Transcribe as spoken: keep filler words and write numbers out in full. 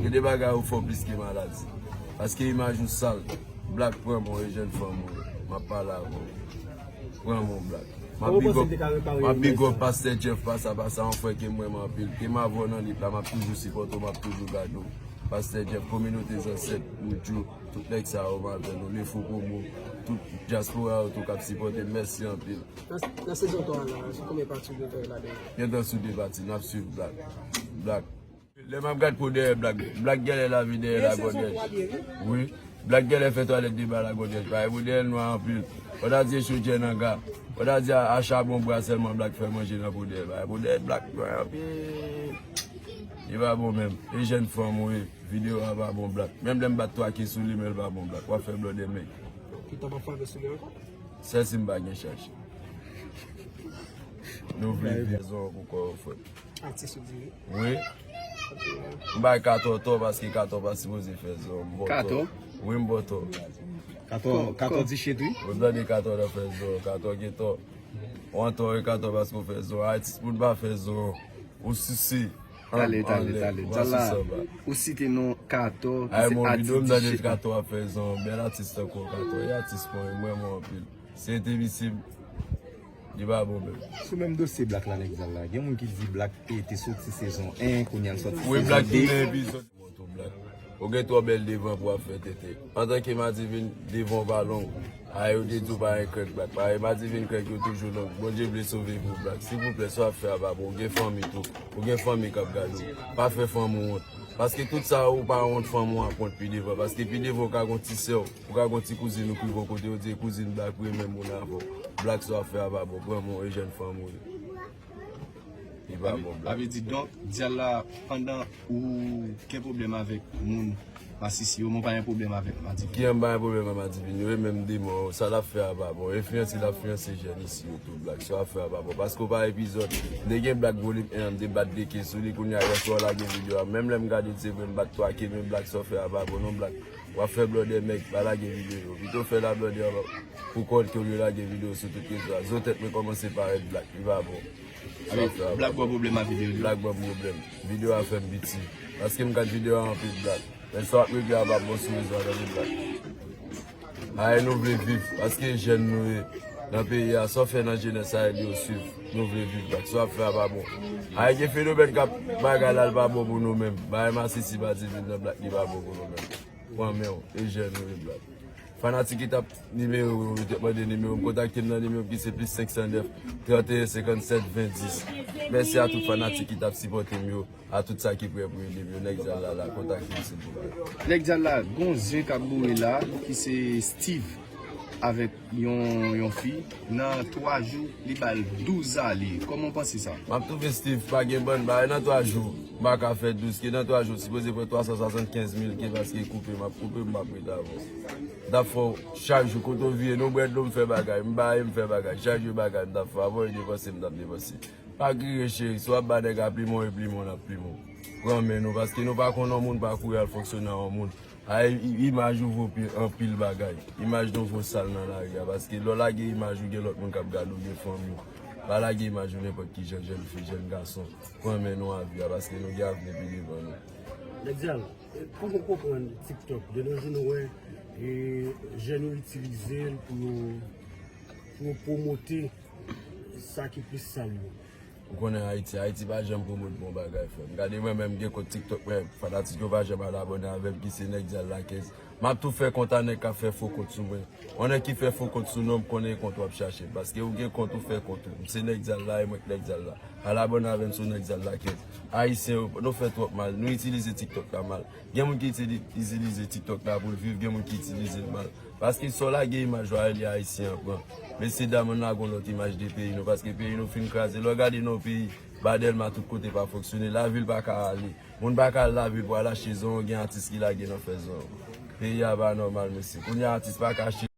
De bagay ou fò plis ke maladi. Paske imaj ou sal. Black pran mwen, Eugène fanm ou. M ap pale avè w. Pran mwen, Black. M ap big up, m ap big up Pastè Jeff, pasa, pasa, yon frè ke m renmen anpil. Ke m avè w nan lit la, m ap toujou sipòte w, m ap toujou gade w. Pastè Jeff, kominote zansèt, Moudjou, tout nèg sa yo, m avè nou, Lefou Komo, tout dyaspora yo tou k ap sipòte m, mèsi anpil. Nan, nan sezon twa a la, sou konbyen pati w gentan ladan? Gentan sou de pati, n ap swiv Black. Black. Lè m ap gad pou dèyè Black, Black genlè lave dèyè lagòdèj. Wi. Black genlè fè twalèt deba lagòdèj. Paske pou dèyè l nwa anpil. Fò ta di e chodyè nan ga. Fò ta di a, a chabon bwa sèlman Black fè manje nan pou dèyè. Paske pou dèyè Black nwa anpil. Li pa bon menm. Eugène fanm ou ye. Videyo a pa bon Black. Menm lè m bat twa ke sou li, men l pa bon Black. W ap fè blòdè mèg. Ki tan w ap frape sou li ankò? Sèl si m pa gen chach. Nou vle fè zon pou kò yo frè. Atis ou di wi. Wi. M bay Kato tò paske Kato pa sipoze fè zon. M ba w tò. Kato? Wi, m ba w tò. Kato, Kato di shit wi. Ou tande Kato nan fè zon. Kato gen tò. Ou an tò e Kato paske w fè zon. Atis moun pa fè zon. Ou sise. Tale, tale, tale. Djala, ou site non Kato ki se atis di shit. Kato ap fè zon. Bèl atis tankou Kato. E atis mwen, mwen mwen anpil. Se te misye, li pa bon menm. Sou menm dosye Black la, nèg Djala, gen moun ki di Black te, te soti sezon en, kounye a l soti sezon de. Wi, Black tounen epizòd. Montre w Black. Ou gen twò bèl devan pou w ap fè tete. Antanke Madivin, devan w pa long. Ay, yo te di w pa gen krèk Black. Paske Madivin krèk yo toujou long. Bondye vle sove vi w Black. Silvouplè, sa w ap fè a pa bon. Ou gen fanmi tou. Ou gen fanmi k ap gade w. Pa fè fanmi w wont. Paske tout sa ou pa wont fanmi w ap wont pi devan. Paske pi devan ou ka gon ti sè w. Ou ka gon ti kouzin ou ki vo kote yo di kouzin Black renmen moun avè w. Black sa w ap fè a pa bon. Pran men w e jèn fanm ou ye. Li pa bon Black. Sa vle di donk, Djala, pandan ou gen pwoblèm avèk moun Masisi yo, men w pa gen pwoblèm avèk Madivin. Ki an pa gen pwoblèm ak Madivin yo, e menm demon yo, sa l ap fè a pa bon. Enfliyanse l ap enfliyanse jèn isi yo tou Black. Sa w ap fè a pa bon. Paske w pa epizòd. M te gen Black volim en an, m te bat de ke sou li, kounye a yèswa w lage videyo a. Menm lè m gade l se vre m bat twa ke, men Black sa w fè a pa bon non Black. W ap fè blòdè mèg, pa lage videyo. Pito fè la blòdè pou kont ke w lage videyo sou tout rezo a. Zo tèt mwen kòmanse parèt Black, li pa bon. Black ba w pwoblèm ak videyo li. Black ba m pwoblèm. Videyo a fè m piti. Paske m gad videyo a anpil Black. Men sa w ap regle a pa bon sou rezo a tande Black. Ay nou vle viv, paske jèn nou ye. Nan peyi a, sa w fè nan jenès a ede yo swiv. Nou vle viv Black. Sa w ap fè a pa bon. Ay gen fenomèn k ap bagay la, l pa bon pou nou menm. Bagay Masisi Madivin nan Black, li pa bon pou nou menm. Pran men w, e jèn ou ye Black. Fanatik ki t ap nimewo, yo te mande nimewo m, kontakte m nan nimewo m ki se plis senk san nèf, trannteyen senkannsèt ven dis. Mèsi a tout fanatik ki t ap sipòte m yo, a tout sa ki prè pou ede m yo, nèg Djala la, kontakte m silvouplè. Nèg Djala, gon zen k ap boure la, ki se Steve, avèk yon, yon fi, nan twa jou, li ba l douz ale. Kòman w panse sa? M ap twouve Steve pa gen bann bagay nan twa jou. M pa ka fè douz ke nan twa jou, sipoze pran twa san swasannkenz mil ke paske koupe, m ap koupe, m p ap ret avè w. M t ap fè w chak jou, kote w vire, nou bwè dlo, m fè bagay, m baye, m fè bagay, chak jou bagay, m t ap fè, avè w e depanse, m t ap depanse. Pa kriye cheri, si w ap ba nèg a plimen w, e plimen w l ap plimen w. Pran men nou, paske nou pa konn yon moun, pa kouri al fonksyone a yon moun. Ay, i-, imaj ou vo pi-, anpil bagay. Imaj nou vo sal nan lari a, paske lè w lage imaj ou, gen lòt moun k ap gade w, gen fanmi w. Pa lage imaj ou nenpòt ki jan, jèn fi, jèn gason. Pran men nou a vi a, paske nou gen avni pi devan nou. Nèg Djala, kòman w konprann TikTok? De nos jours, nou wè, e, jèn yo itilize l pou yo, pou yo pwomote sa ki plis sal yo. Ou konnen Ayiti, Ayiti pa janm pwomote bon bagay, frè m. Gade mwen menm, gen kont TikTok mwen, fanatik yo pa janm al abòne avè m, ki se Nèg Djala kenz. M ap tou fè kont a nèg k ap fè fo kont sou mwen. Yon nèg ki fè fo kont sou non m, konnen e kont w ap chache. Paske ou gen kont, ou fè kont ou. M se Nèg Djala, e mwen k Nèg Djala. Al abòne avè m sou Nèg Djala kenz. Ayisyen yo, nou fè twòp mal. Nou itilize TikTok la mal. Gen moun ki itili-, itilize TikTok la pou l viv, gen moun ki itilize l mal. Paske si w lage imaj ou a, e li Ayisyen an pran. Mesye dam, ann lage yon lòt imaj de peyi nou, paske peyi nou fin kraze. Lè w gade nan yon peyi, ba Dèlma tout kote pa fonksyone, lavil pa ka ale. Moun pa ka al lavil pou al achte zon, gen atis ki lage nan fè zon. Peyi a pa nòmal, mesye. Kounye a, atis pa ka achte